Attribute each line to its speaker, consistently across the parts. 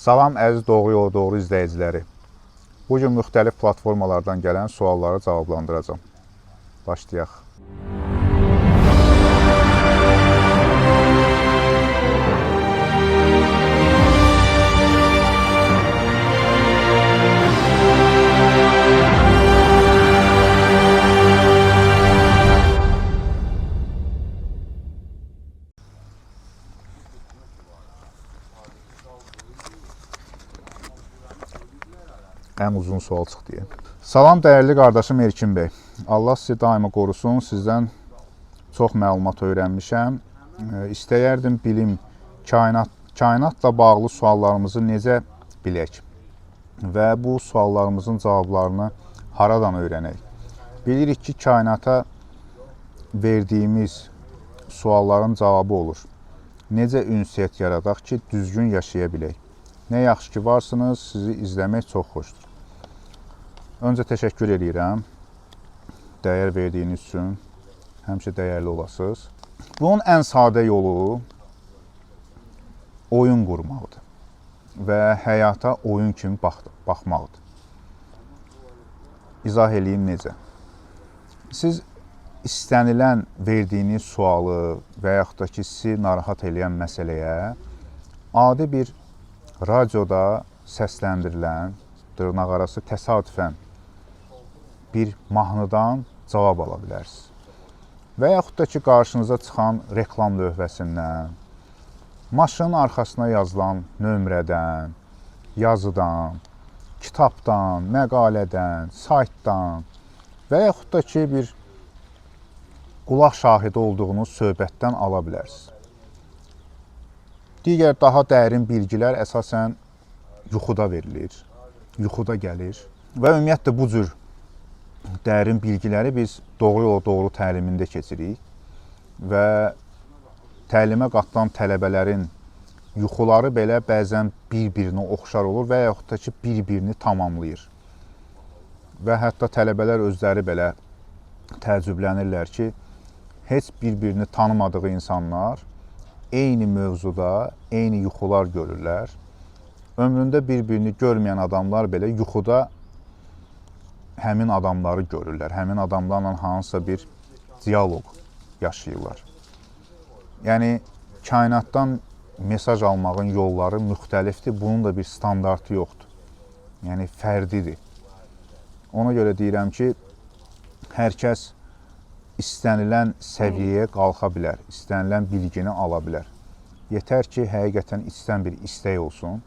Speaker 1: Salam əziz Doğru Yol Doğru izləyiciləri. Bu gün müxtəlif platformalardan gələn sualları cavablandıracağam. Başlayaq. Ən uzun sual çıxdı deyə. Salam dəyərli qardaşım Erkin bəy. Allah sizi daima qorusun. Sizdən çox məlumat öyrənmişəm. İstəyərdim bilim kainatla bağlı suallarımızı necə bilək və bu suallarımızın cavablarını haradan öyrənək? Bilirik ki, kainata verdiyimiz sualların cavabı olur. Necə ünsiyyət yaradaq ki, düzgün yaşaya bilək? Nə yaxşı ki varsınız, sizi izləmək çox xoşdur. Öncə təşəkkür eləyirəm dəyər verdiyiniz üçün. Həmişə dəyərli olasınız. Bunun ən sadə yolu oyun qurmaqdır və həyata oyun kimi baxmaqdır. İzah eləyim necə. Siz istənilən verdiyiniz sualı və yaxud da ki, sizi narahat eləyən məsələyə adi bir radioda səsləndirilən, dırnaqarası təsadüfən bir mahnıdan cavab ala bilərsiniz. Və yaxud da ki, qarşınıza çıxan reklam lövhəsindən, maşının arxasına yazılan nömrədən, yazıdan, kitabdan, məqalədən, saytdan və yaxud da ki, bir qulaq şahidi olduğunuz söhbətdən ala bilərsiniz. Digər daha dərin bilgilər əsasən yuxuda verilir, yuxuda gəlir və ümumiyyətlə bu cür dərin bilgiləri biz Doğru Yola Doğru təlimində keçirik və təlimə qatılan tələbələrin yuxuları belə bəzən bir-birinə oxşar olur və yaxud da ki, bir-birini tamamlayır. Və hətta tələbələr özləri belə təəccüblənirlər ki, heç bir-birini tanımadığı insanlar eyni mövzuda, eyni yuxular görürlər. Ömründə bir-birini görməyən adamlar belə yuxuda həmin adamları görürlər. Həmin adamlarla hansısa bir diyaloq yaşayırlar. Yəni, kainatdan mesaj almağın yolları müxtəlifdir. Bunun da bir standartı yoxdur. Yəni, fərdidir. Ona görə deyirəm ki, hər kəs istənilən səviyyəyə qalxa bilər, istənilən bilgini ala bilər. Yetər ki, həqiqətən içdən bir istək olsun.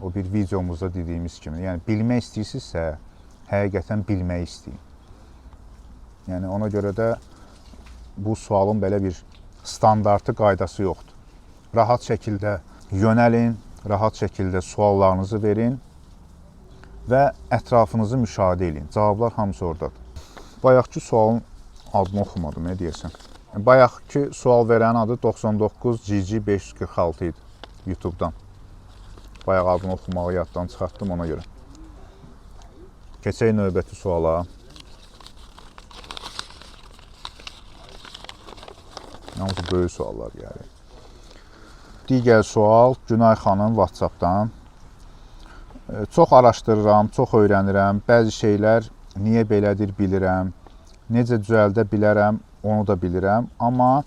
Speaker 1: O bir videomuzda dediyimiz kimi, yəni bilmək istəyirsinizsə, həqiqətən bilmək istəyin. Yəni ona görə də bu sualın belə bir standartı, qaydası yoxdur. Rahat şəkildə yönəlin, rahat şəkildə suallarınızı verin və ətrafınızı müşahidə edin. Cavablar hamısı oradadır. Bayaqki sualın adını oxumadım, nə deyəsən. Bayaqki sual verənin adı 99 GG 546 idi YouTube-dan. Bayaq adını oxumağı yaddan çıxartdım ona görə. Keçək növbəti suala. Yalnız böyük suallar gəlir. Digər sual Günay xanım WhatsApp-dan. Çox araşdırıram, çox öyrənirəm. Bəzi şeylər niyə belədir bilirəm. Necə düzəldə bilərəm, onu da bilirəm. Amma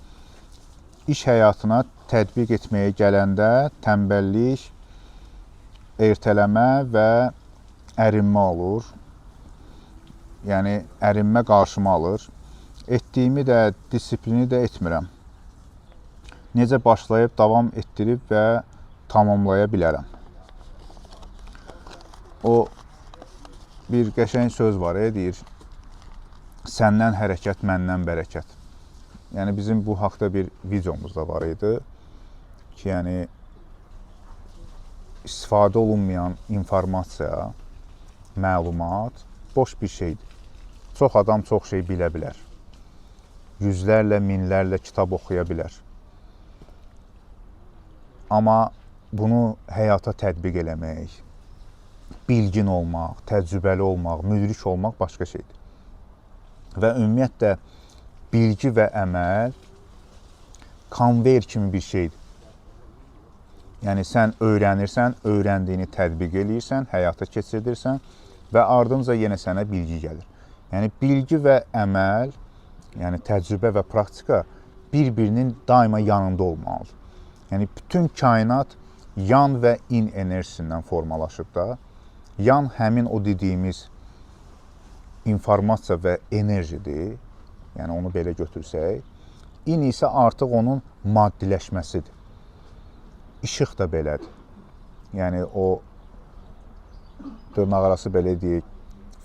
Speaker 1: iş həyatına tətbiq etməyə gələndə tənbəllik, ertələmə və ərinmə olur. Yəni, ərinmə qarşıma alır. Etdiyimi də, disiplini də etmirəm. Necə başlayıb, davam etdirib və tamamlaya bilərəm. O bir qəşəng söz var, deyir, səndən hərəkət, məndən bərəkət. Yəni, bizim bu haqda bir videomuz da var idi ki, yəni, istifadə olunmayan informasiya, məlumat boş bir şeydir. Çox adam çox şey bilə bilər. Yüzlərlə, minlərlə kitab oxuya bilər. Amma bunu həyata tətbiq eləmək, bilgin olmaq, təcrübəli olmaq, müdrik olmaq başqa şeydir. Və ümumiyyətlə, bilgi və əməl konveyer kimi bir şeydir. Yəni sən öyrənirsən, öyrəndiyini tətbiq eləyirsən, həyata keçirdirsən və ardınca yenə sənə bilgi gəlir. Yəni bilgi və əməl, yəni təcrübə və praktika bir-birinin daima yanında olmalıdır. Yəni bütün kainat yan və in enerjisindən formalaşıb da. Yan həmin o dediyimiz informasiya və enerjidir. Yəni onu belə götürsək, in isə artıq onun maddiləşməsidir. İşıq da belədir. Yəni o dırnaqarası belə deyək,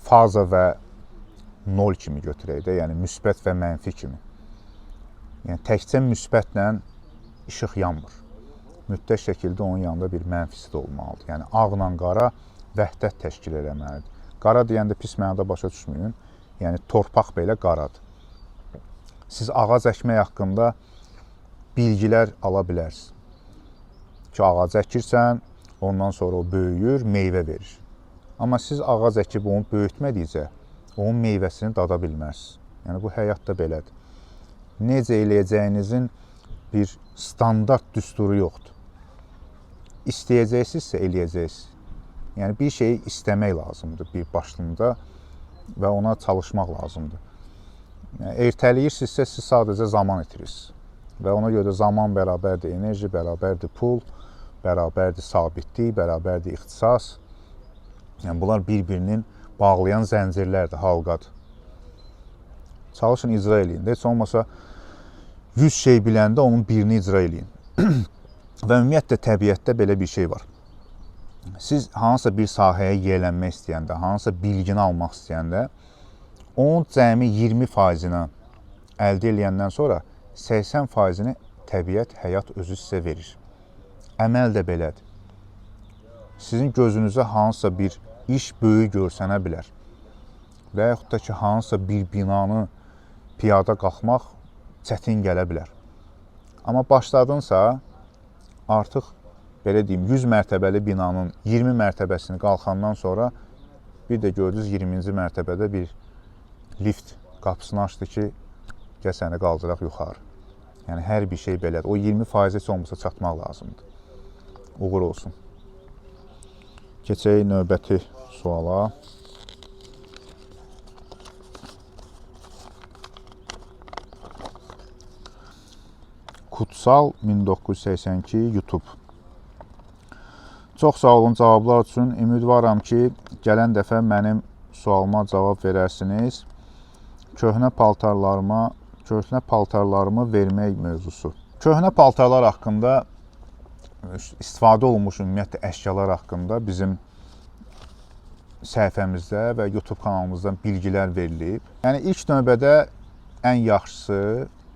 Speaker 1: faza və nol kimi götürək də, yəni müsbət və mənfi kimi. Yəni təkcə müsbətlə işıq yanmır. Mütləq şəkildə onun yanında bir mənfisi də olmalıdır. Yəni ağla qara vəhdət təşkil eləməlidir. Qara deyəndə pis mənada başa düşməyin. Yəni torpaq belə qaradır. Siz ağac əkmək haqqında bilgilər ala bilərsiniz. Ki ağac əkirsən, ondan sonra o böyüyür, meyvə verir. Amma siz ağac əkib onu böyütmədikcə, onun meyvəsini dada bilməzsiniz. Yəni bu həyat da belədir. Necə eləyəcəyinizin bir standart düsturu yoxdur. İstəyəcəksinizsə eləyəcəksiniz. Yəni bir şeyi istəmək lazımdır bir başlığında və ona çalışmaq lazımdır. Yəni, ertələyirsinizsə siz sadəcə zaman itirirsiniz. Və ona görə də zaman bərabərdir enerji, bərabərdir pul, bərabərdir sabitlik, bərabərdir ixtisas. Yəni bunlar bir-birinin bağlayan zəncirlərdir, halqadır. Çalışın, icra eləyin. Heç olmasa 100 şey biləndə onun birini icra eləyin. Və ümumiyyətlə təbiətdə belə bir şey var. Siz hansısa bir sahəyə yiyələnmək istəyəndə, hansısa bilgini almaq istəyəndə, onun cəmi 20%-ni əldə eləyəndən sonra 80%-ni təbiət, həyat özü sizə verir. Əməl də belədir. Sizin gözünüzə hansısa bir iş böyük görsənə bilər. Və yaxud da ki, hansısa bir binanı piyada qalxmaq çətin gələ bilər. Amma başladınsa, artıq belə deyim, 100 mərtəbəli binanın 20 mərtəbəsini qalxandan sonra bir də gördünüz 20-ci mərtəbədə bir lift qapısını açdı ki, gəl səni qaldıraq yuxarı. Yəni hər bir şey belədir. O 20% heç olmasa çatmaq lazımdır. Uğur olsun. Keçək növbəti suala. Kutsal 1982 YouTube. Çox sağ olun cavablar üçün. Ümidvaram ki, gələn dəfə mənim sualıma cavab verərsiniz. Köhnə paltarlarımı vermək mövzusu. Köhnə paltarlar haqqında, istifadə olunmuş ümumiyyətlə əşyalar haqqında bizim səhifəmizdə və YouTube kanalımızdan bilgilər verilib. Yəni ilk növbədə ən yaxşısı,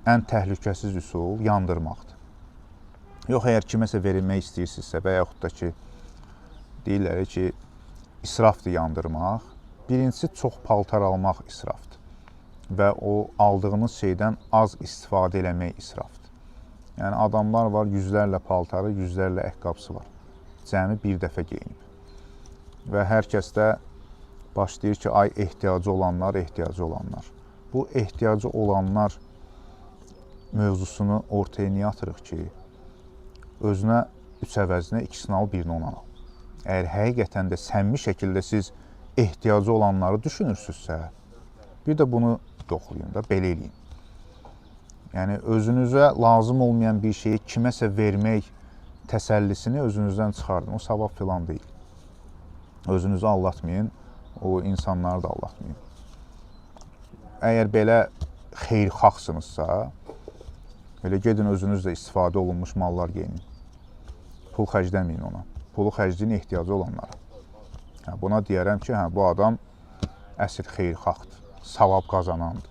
Speaker 1: ən təhlükəsiz üsul yandırmaqdır. Yox, əgər kiməsə verilmək istəyirsinizsə və yaxud da ki, deyirlər ki, israfdır yandırmaq. Birincisi, çox paltar almaq israfdır və o aldığınız şeydən az istifadə eləmək israfdır. Yəni adamlar var, yüzlərlə paltarı, yüzlərlə ayaqqabısı var. Cəmi bir dəfə geyinib. Və hər kəs də başlayır ki, ay ehtiyacı olanlar, ehtiyacı olanlar. Bu ehtiyacı olanlar mövzusunu ortaya niyə atırıq ki, özünə 3 əvəzinə ikisini al, birini ona al. Əgər həqiqətən də səmimi şəkildə siz ehtiyacı olanları düşünürsünüzsə, bir də bunu yoxlayın da, belə eləyin. Yəni özünüzə lazım olmayan bir şeyi kiməsə vermək təsəllisini özünüzdən çıxardın. O savab filan deyil. Özünüzü aldatmayın, o insanları da aldatmayın. Əgər belə xeyirxahsınızsa, elə gedin özünüzlə istifadə olunmuş mallar geyinin. Pul xərcləməyin ona. Pulu xərcləyin ehtiyacı olanlara. Hə, buna deyərəm ki, hə, bu adam əsl xeyirxahdır, savab qazanandır.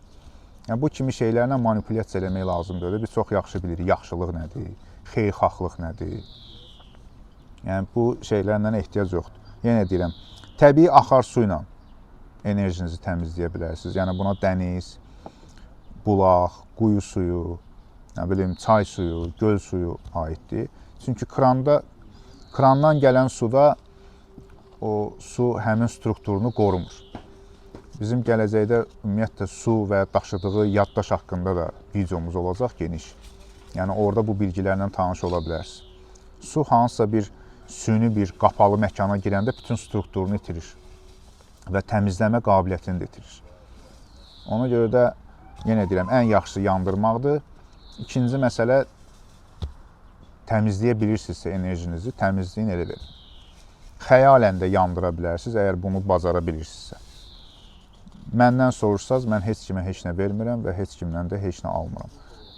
Speaker 1: Yəni, bu kimi şeylərlə manipulyasiya eləmək lazımdır. Biz çox yaxşı bilirik, yaxşılıq nədir, xeyirxahlıq nədir. Yəni, bu şeylərlə ehtiyac yoxdur. Yenə deyirəm, təbii axar su ilə enerjinizi təmizləyə bilərsiniz. Yəni, buna dəniz, bulaq, quyu suyu, nə bilim, çay suyu, göl suyu aiddir. Çünki krandan gələn suda o su həmin strukturunu qorumur. Bizim gələcəkdə ümumiyyətlə su və daşıdığı yaddaş haqqında da videomuz olacaq geniş. Yəni orada bu bilgilərlə tanış ola bilərsiniz. Su hansısa bir süni bir qapalı məkana girəndə bütün strukturunu itirir və təmizləmə qabiliyyətini də itirir. Ona görə də yenə deyirəm, ən yaxşısı yandırmaqdır. İkinci məsələ, təmizləyə bilirsinizsə enerjinizi, təmizləyin, elə verin. Xəyalən də yandıra bilərsiniz, əgər bunu bacara bilirsinizsə. Məndən soruşsaz, mən heç kimə heç nə vermirəm və heç kimdən də heç nə almıram.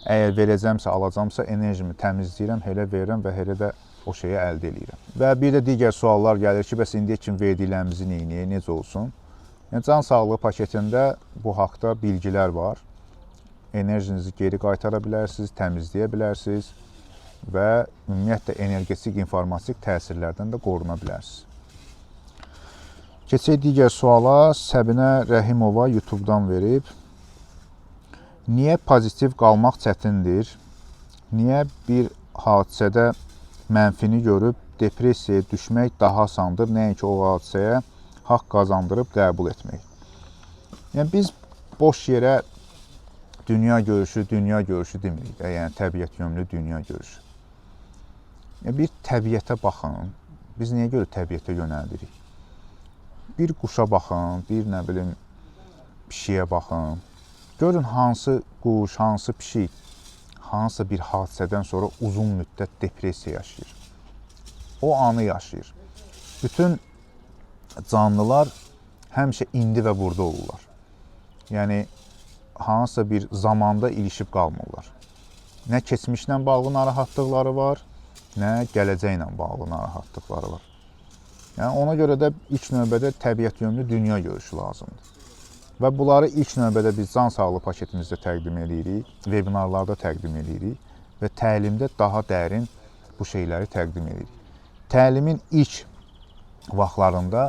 Speaker 1: Əgər verəcəmsə, alacamsa, enerjimi təmizləyirəm, elə verirəm və elə də o şeyi əldə eləyirəm. Və bir də digər suallar gəlir ki, bəs indiyə kim verdiklərimizi neyniyək, necə olsun? Yəni, can sağlığı paketində bu haqda bilgilər var. Enerjinizi geri qaytara bilərsiniz, təmizləyə bilərsiniz və ümumiyyətlə energetik, informatik təsirlərdən də qoruna bilərsiniz. Keçək digər suala. Səbinə Rəhimova YouTube-dan verib. Niyə pozitiv qalmaq çətindir? Niyə bir hadisədə mənfini görüb depressiyaya düşmək daha asandır, nəinki o hadisəyə haqq qazandırıb qəbul etmək? Yəni, biz boş yerə dünya görüşü, dünya görüşü demirik də, yəni təbiət yönlü dünya görüşü. Yəni, bir təbiətə baxın, biz niyə görə təbiətə yönəldirik? Bir quşa baxın, bir nə bilim pişiyə baxın. Görün hansı quş, hansı pişik, hansısa bir hadisədən sonra uzun müddət depressiya yaşayır. O anı yaşayır. Bütün canlılar həmişə indi və burada olurlar. Yəni, hansısa bir zamanda ilişib qalmırlar. Nə keçmişlə bağlı narahatlıqları var, nə gələcəklə bağlı narahatlıqları var. Yəni, ona görə də ilk növbədə təbiət yönlü dünya görüşü lazımdır. Və bunları ilk növbədə biz can sağlığı paketimizdə təqdim edirik, webinarlarda təqdim edirik və təlimdə daha dərin bu şeyləri təqdim edirik. Təlimin ilk vaxtlarında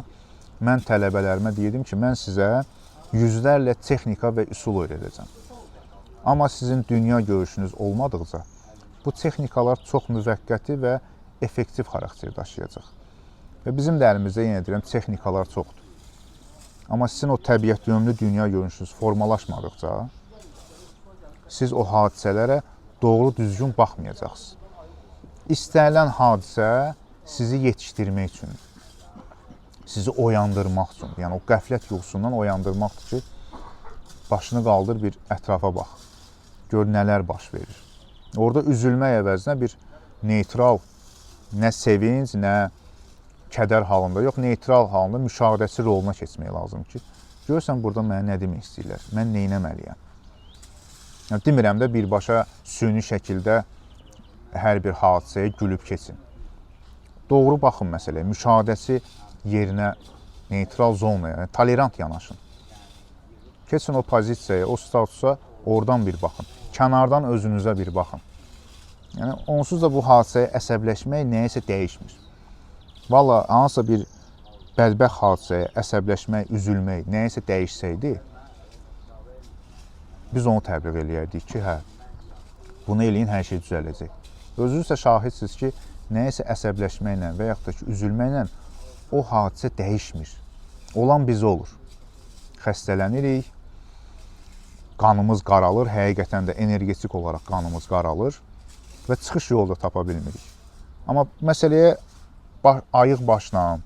Speaker 1: mən tələbələrimə deyirdim ki, mən sizə yüzlərlə texnika və üsul öyrədəcəm. Amma sizin dünya görüşünüz olmadıqca bu texnikalar çox müvəqqəti və effektiv xarakter daşıyacaq. Və bizim də əlimizdə, yenə deyirəm, texnikalar çoxdur. Amma sizin o təbiət yönlü dünya görüşünüz formalaşmadıqca siz o hadisələrə doğru düzgün baxmayacaqsınız. İstənilən hadisə sizi yetişdirmək üçündür. Sizi oyandırmaq üçündür. Yəni o qəflət yuxusundan oyandırmaqdır ki, başını qaldır, bir ətrafa bax. Gör nələr baş verir. Orada üzülmək əvəzinə bir neytral, nə sevinc, nə kədər halında, yox, neytral halında müşahidəçi roluna keçmək lazım ki, görürsən burada mənə nə demək istəyirlər, mən nə etməliyəm. Yəni, demirəm də birbaşa süni şəkildə hər bir hadisəyə gülüb keçin. Doğru baxın məsələyə, müşahidəçi yerinə, neytral zonaya, yəni tolerant yanaşın. Keçin o pozisiyaya, o statusa, oradan bir baxın. Kənardan özünüzə bir baxın. Yəni, onsuz da bu hadisəyə əsəbləşmək nəyəsə dəyişmir. Valla, hansısa bir bədbəxt hadisəyə əsəbləşmək, üzülmək nəyəsə dəyişsəydi, biz onu təbliğ eləyərdik ki, hə, bunu eləyin, hər şey düzələcək. Özünüz də şahidsiniz ki, nəyəsə əsəbləşməklə və yaxud da ki, üzülməklə o hadisə dəyişmir. Olan bizə olur. Xəstələnirik, qanımız qaralır, həqiqətən də energetik olaraq qanımız qaralır və çıxış yolu da tapa bilmirik. Amma məsələyə ayıq başla,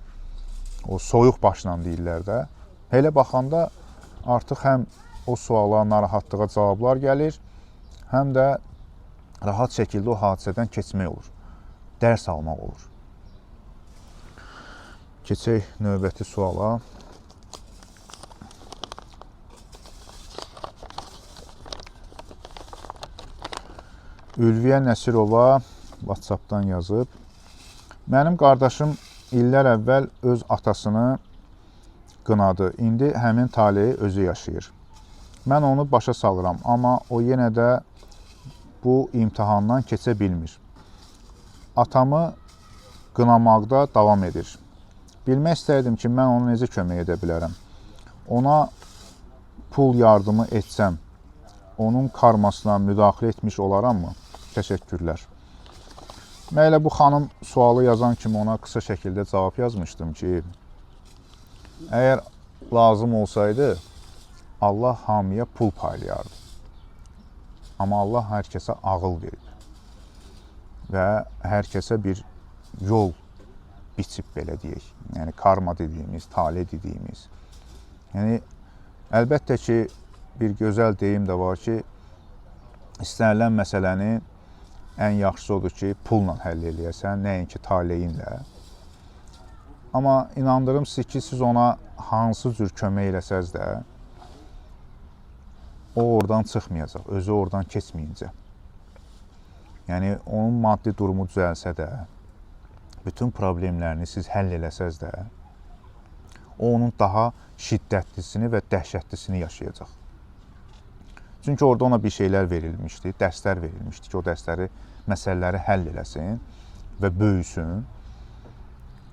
Speaker 1: o soyuq başla deyirlər də, elə baxanda artıq həm o suala, narahatlığa cavablar gəlir, həm də rahat şəkildə o hadisədən keçmək olur, dərs almaq olur. Keçək növbəti suala. Ülviyə Nəsirova WhatsApp-dan yazıb. Mənim qardaşım illər əvvəl öz atasını qınadı. İndi həmin taleyi özü yaşayır. Mən onu başa salıram, amma o yenə də bu imtahandan keçə bilmir. Atamı qınamaqda davam edir. Bilmək istərdim ki, mən ona necə kömək edə bilərəm? Ona pul yardımı etsəm, onun karmasına müdaxilə etmiş olaram mı? Təşəkkürlər. Mən elə bu xanım sualı yazan kimi ona qısa şəkildə cavab yazmışdım ki, əgər lazım olsaydı, Allah hamıya pul paylayardı. Amma Allah hər kəsə ağıl verib və hər kəsə bir yol biçib, belə deyək. Yəni karma dediyimiz, tale dediyimiz. Yəni əlbəttə ki, bir gözəl deyim də var ki, istənilən məsələni ən yaxşısı odur ki, pulla həll eləyəsən, nəinki taleyinlə. Amma inandırım sizi ki, siz ona hansı cür kömək eləsəz də, o oradan çıxmayacaq, özü oradan keçməyincə. Yəni, onun maddi durumu düzəlsə də, bütün problemlərini siz həll eləsəz də, o onun daha şiddətlisini və dəhşətlisini yaşayacaq. Çünki orada ona bir şeylər verilmişdi, dərslər verilmişdi ki, o dərsləri, məsələləri həll eləsin və böyüsün.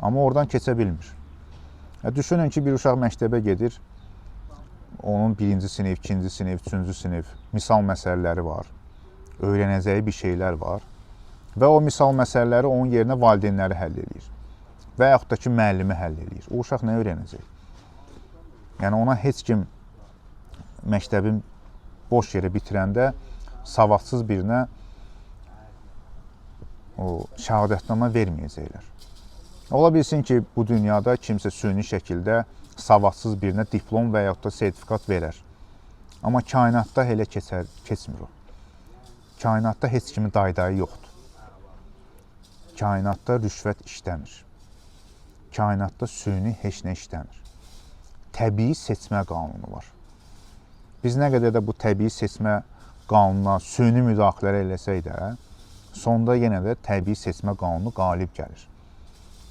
Speaker 1: Amma oradan keçə bilmir. Düşünün ki, bir uşaq məktəbə gedir, onun birinci sinif, ikinci sinif, üçüncü sinif misal məsələləri var, öyrənəcəyi bir şeylər var və o misal məsələləri onun yerinə valideynləri həll eləyir və yaxud da ki, müəllimi həll eləyir. O uşaq nə öyrənəcək? Yəni, ona heç kim məktəbin boş yerə bitirəndə savadsız birinə o şəhadətnamə verməyəcəklər. Ola bilsin ki, bu dünyada kimsə süni şəkildə savadsız birinə diplom və yaxud da sertifikat verər. Amma kainatda elə keçmir o. Kainatda heç kimin daydayı yoxdur. Kainatda rüşvət işləmir. Kainatda süni heç nə işləmir. Təbii seçmə qanunu var. Biz nə qədər də bu təbii seçmə qanununa süni müdaxilə eləsək də, sonda yenə də təbii seçmə qanunu qalib gəlir.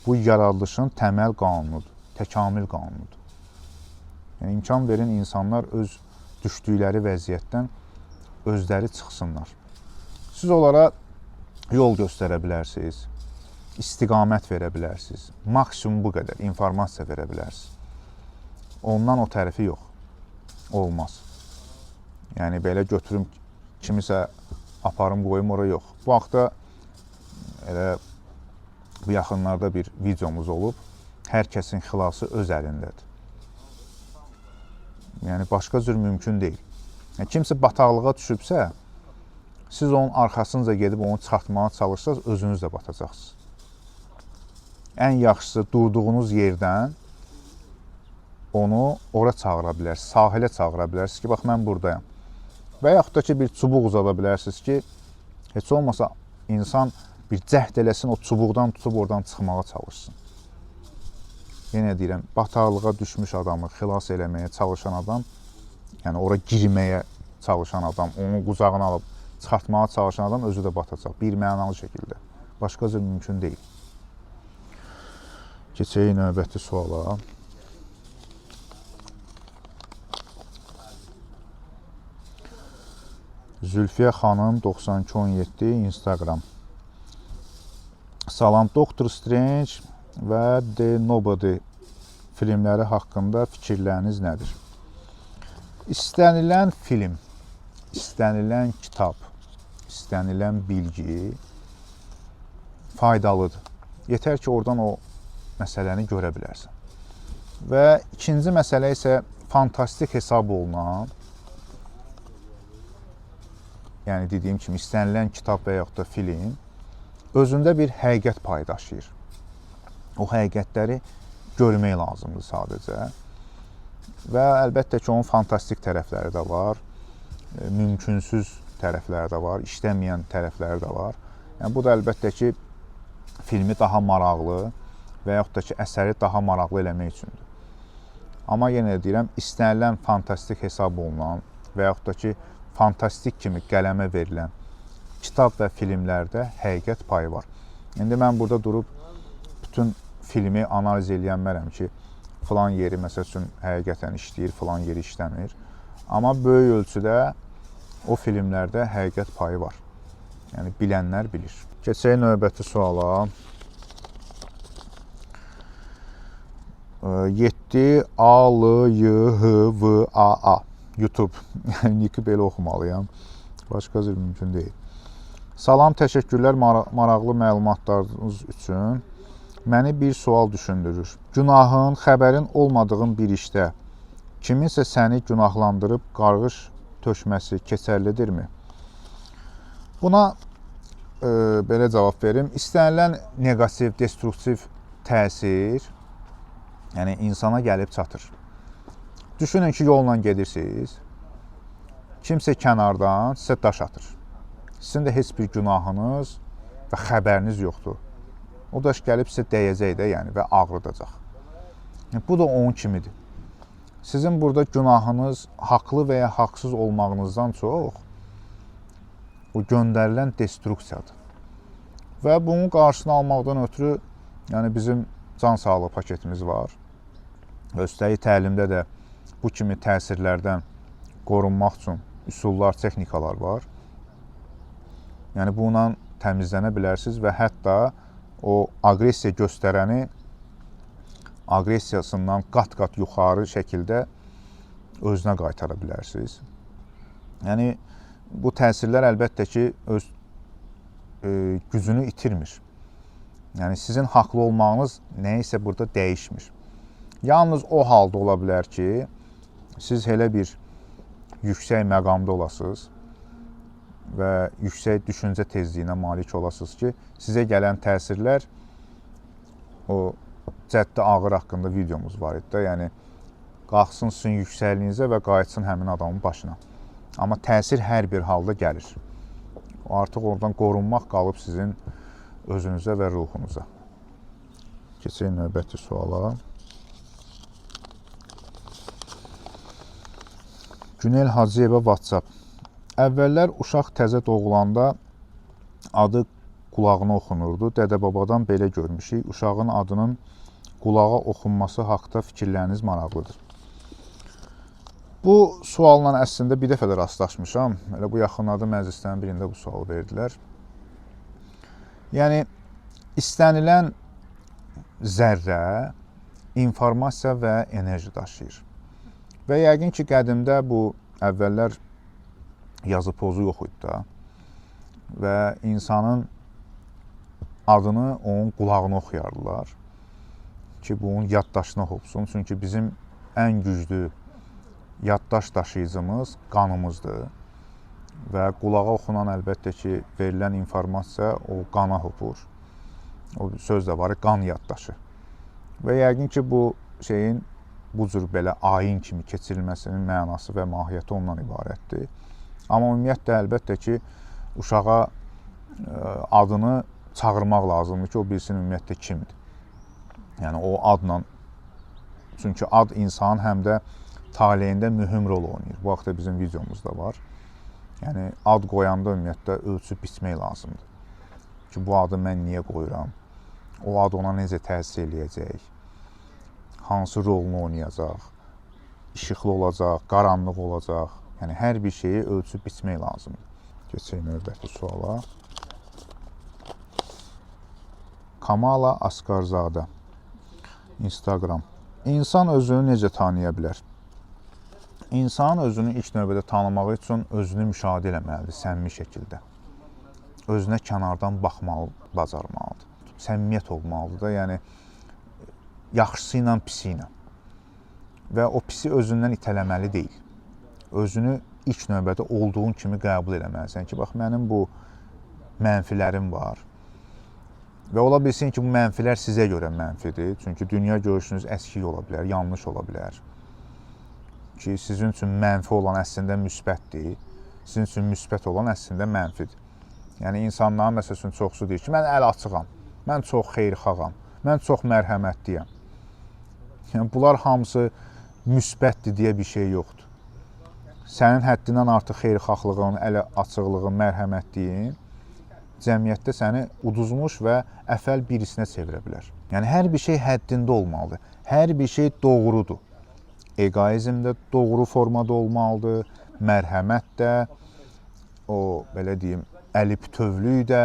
Speaker 1: Bu, yaradılışın təməl qanunudur, təkamil qanunudur. Yəni, imkan verin insanlar öz düşdükləri vəziyyətdən özləri çıxsınlar. Siz onlara yol göstərə bilərsiniz, istiqamət verə bilərsiniz, maksimum bu qədər informasiya verə bilərsiniz. Ondan o tərəfi yox, olmaz. Yəni, belə götürüm, kimisə aparım, qoyum ora yox. Bu haqda elə bu yaxınlarda bir videomuz olub. Hər kəsin xilası öz əlindədir. Yəni, başqa cür mümkün deyil. Yəni, kimsə bataqlığa düşübsə, siz onun arxasınca gedib onu çıxartmağa çalışsanız, özünüz də batacaqsınız. Ən yaxşısı, durduğunuz yerdən onu ora çağıra bilərsiniz, sahilə çağıra bilərsiniz ki, bax, mən buradayam. Və yaxud da ki, bir çubuq uzada bilərsiniz ki, heç olmasa insan bir cəhd eləsin, o çubuqdan tutub oradan çıxmağa çalışsın. Yenə deyirəm, bataqlığa düşmüş adamı xilas eləməyə çalışan adam, yəni ora girməyə çalışan adam, onu qucağına alıb çıxartmağa çalışan adam özü də batacaq, bir mənalı şəkildə. Başqa cür mümkün deyil. Keçək növbəti suala. Zülfiyə xanım 9217 Instagram. Salam, Doctor Strange və The Nobody filmləri haqqında fikirləriniz nədir? İstənilən film, istənilən kitab, istənilən bilgi faydalıdır. Yetər ki, oradan o məsələni görə bilərsən. Və ikinci məsələ isə fantastik hesab olunan, yəni dediyim kimi istənilən kitab və yaxud da film özündə bir həqiqət payı daşıyır. O həqiqətləri görmək lazımdır sadəcə. Və əlbəttə ki, onun fantastik tərəfləri də var, mümkünsüz tərəfləri də var, işləməyən tərəfləri də var. Yəni, bu da əlbəttə ki, filmi daha maraqlı və yaxud da ki, əsəri daha maraqlı eləmək üçündür. Amma yenə də deyirəm, istənilən fantastik hesab olunan və yaxud da ki, fantastik kimi qələmə verilən kitab və filmlərdə həqiqət payı var. İndi mən burada durub bütün filmi analiz eləyənmərəm ki, filan yeri məsəl üçün həqiqətən işləyir, filan yeri işləmir. Amma böyük ölçüdə o filmlərdə həqiqət payı var. Yəni bilənlər bilir. Keçək növbəti suala. 7 A L Y H V A A YouTube. Yəni niki belə oxumalıyam. Başqa cür mümkün deyil. Salam, təşəkkürlər maraqlı məlumatlarınız üçün. Məni bir sual düşündürür. Günahın, xəbərin olmadığın bir işdə kiminsə səni günahlandırıb qarğış tökməsi keçərlidirmi? Buna belə cavab verim. İstənilən neqativ, destruktiv təsir, yəni insana gəlib çatır. Düşünün ki, yolla gedirsiniz, kimsə kənardan sizə daş atır. Sizin də heç bir günahınız və xəbəriniz yoxdur. O daş gəlib sizə dəyəcək də, yəni və ağrıdacaq. Yəni, bu da onun kimidir. Sizin burada günahınız haqlı və ya haqsız olmağınızdan çox o göndərilən destruksiyadır. Və bunun qarşısını almaqdan ötürü, yəni bizim can sağlığı paketimiz var. Üstəlik təlimdə də bu kimi təsirlərdən qorunmaq üçün üsullar, texnikalar var. Yəni bununla təmizlənə bilərsiniz və hətta o aqressiya göstərəni aqressiyasından qat-qat yuxarı şəkildə özünə qaytara bilərsiniz. Yəni bu təsirlər əlbəttə ki, öz gücünü itirmir. Yəni sizin haqlı olmağınız nəyisə burada dəyişmir. Yalnız o halda ola bilər ki, siz elə bir yüksək məqamda olasınız və yüksək düşüncə tezliyinə malik olasınız ki, sizə gələn təsirlər, o cəddi ağır haqqında videomuz var idi də, yəni qalxsın sizin yüksəkliyinizə və qayıtsın həmin adamın başına. Amma təsir hər bir halda gəlir. Artıq oradan qorunmaq qalıb sizin özünüzə və ruhunuza. Keçək növbəti suala. Günel Hacıyeva WhatsApp. Əvvəllər uşaq təzə doğulanda adı qulağına oxunurdu. Dədə-babadan belə görmüşük. Uşağın adının qulağa oxunması haqda fikirləriniz maraqlıdır. Bu sualla əslində bir dəfə də rastlaşmışam. Elə bu yaxınlarda məclislərin birində bu sualı verdilər. Yəni, istənilən zərrə informasiya və enerji daşıyır. Və yəqin ki, qədimdə bu əvvəllər yazı pozu yox idi da və insanın adını onun qulağına oxuyardılar ki, bunun yaddaşına hopsun. Çünki bizim ən güclü yaddaş daşıyıcımız qanımızdır və qulağa oxunan əlbəttə ki, verilən informasiya o qana hopur. O söz də var, qan yaddaşı. Və yəqin ki, bu şeyin bu cür belə ayin kimi keçirilməsinin mənası və mahiyyəti ondan ibarətdir. Amma ümumiyyətlə, əlbəttə ki, uşağa adını çağırmaq lazımdır ki, o bilsin ümumiyyətlə kimdir. Yəni o adla, çünki ad insanın həm də taleyində mühüm rol oynayır. Bu haqda bizim videomuzda var. Yəni ad qoyanda ümumiyyətlə ölçüb biçmək lazımdır. Ki, bu adı mən niyə qoyuram? O ad ona necə təsir eləyəcək? Hansı rolunu oynayacaq? İşıqlı olacaq, qaranlıq olacaq? Yəni hər bir şeyi ölçüb biçmək lazımdır. Keçək növbəti suala. Kamala Asqarzadə, Instagram. İnsan özünü necə tanıya bilər? İnsanın özünü ilk növbədə tanımağı üçün özünü müşahidə eləməlidir səmimi şəkildə. Özünə kənardan baxmalı, bacarmalıdır. Səmimiyyət olmalıdır da, yəni yaxşısı ilə, pisi ilə. Və o pisi özündən itələməli deyil. Özünü ilk növbədə olduğun kimi qəbul eləməlisən ki, bax, mənim bu mənfilərim var. Və ola bilsin ki, bu mənfilər sizə görə mənfidir. Çünki dünya görüşünüz əski ola bilər, yanlış ola bilər. Ki, sizin üçün mənfi olan əslində müsbətdir, sizin üçün müsbət olan əslində mənfidir. Yəni, insanların məsəl üçün çoxsu deyir ki, mən əl açığam, mən çox xeyirxağam, mən çox mərhəmətliyəm. Yəni, bunlar hamısı müsbətdir deyə bir şey yoxdur. Sənin həddindən artıq xeyirxahlığın, əl açıqlığın, mərhəmətliyin cəmiyyətdə səni uduzmuş və əfəl birisinə çevirə bilər. Yəni, hər bir şey həddində olmalıdır. Hər bir şey doğrudur. Egoizm də doğru formada olmalıdır, mərhəmət də, o, belə deyim, əli bütövlük də,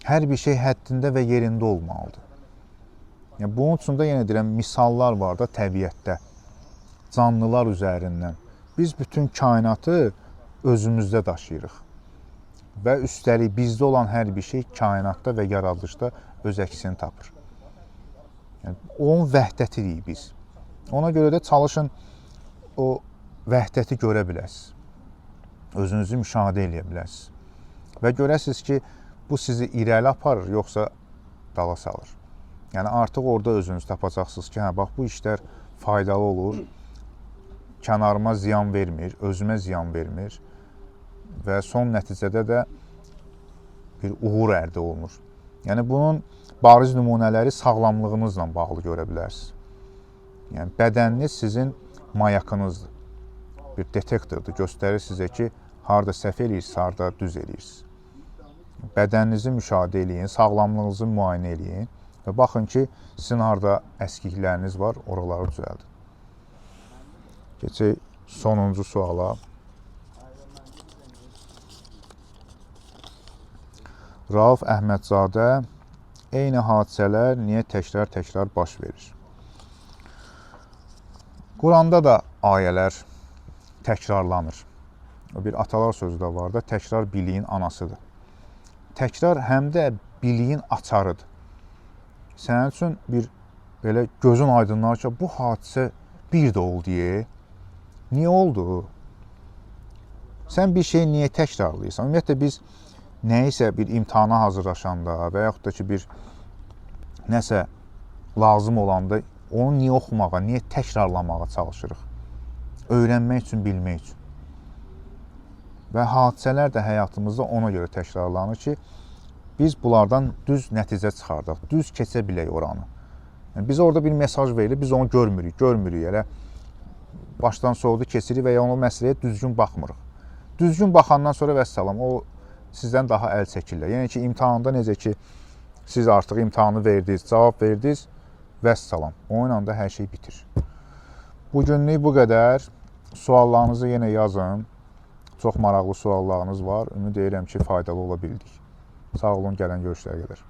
Speaker 1: hər bir şey həddində və yerində olmalıdır. Yəni, bunun üçün də yenə deyirəm, misallar var da təbiətdə, canlılar üzərindən. Biz bütün kainatı özümüzdə daşıyırıq və üstəlik bizdə olan hər bir şey kainatda və yaradılışda öz əksini tapır. Yəni, onun vəhdətirik biz. Ona görə də çalışın o vəhdəti görə biləsiniz. Özünüzü müşahidə eləyə biləsiniz. Və görəsiniz ki, Bu sizi irəli aparır, yoxsa dala salır? Yəni artıq orada özünüz tapacaqsınız ki, hə bax bu işlər faydalı olur, kənarıma ziyan vermir, özümə ziyan vermir və son nəticədə də bir uğur əldə olunur. Yəni bunun bariz nümunələri sağlamlığınızla bağlı görə bilərsiniz. Yəni bədəniniz sizin mayakınızdır. Bir detektordur, göstərir sizə ki, harda səhv eləyirsiniz, harda düz eləyirsiniz. Bədəninizi müşahidə eləyin, sağlamlığınızı müayinə eləyin və baxın ki, sizin harda əskikləriniz var, oraları düzəldin. Keçək sonuncu suala. Rauf Əhmədzadə, eyni hadisələr niyə təkrar-təkrar baş verir? Quranda da ayələr təkrarlanır. O bir atalar sözü də var da, təkrar biliyin anasıdır. Təkrar həm də biliyin açarıdır. Sənin üçün bir belə gözün aydınlanır ki, bu hadisə bir də oldu deyə. Niyə oldu? Sən bir şeyi niyə təkrarlayırsan? Ümumiyyətlə biz nəyisə bir imtahana hazırlaşanda və yaxud da ki bir nəsə lazım olanda onu niyə oxumağa, niyə təkrarlamağa çalışırıq? Öyrənmək üçün, bilmək üçün. Və hadisələr də həyatımızda ona görə təkrarlanır ki, biz bunlardan düz nəticə çıxardaq, düz keçə bilək oranı. Yəni, bizə orada bir mesaj verilir, biz onu görmürük, elə başdan soğudu keçirik və ya onu məsələyə düzgün baxmırıq. Düzgün baxandan sonra vəssalam, o sizdən daha əl çəkirlər. Yəni ki, imtahanda necə ki, siz artıq imtahanı verdiniz, cavab verdiniz, vəssalam. Onunla da hər şey bitir. Bugünlük bu qədər. Suallarınızı yenə yazın. Çox maraqlı suallarınız var. Ümid edirəm ki, faydalı ola bildik. Sağ olun, gələn görüşlərə qədər.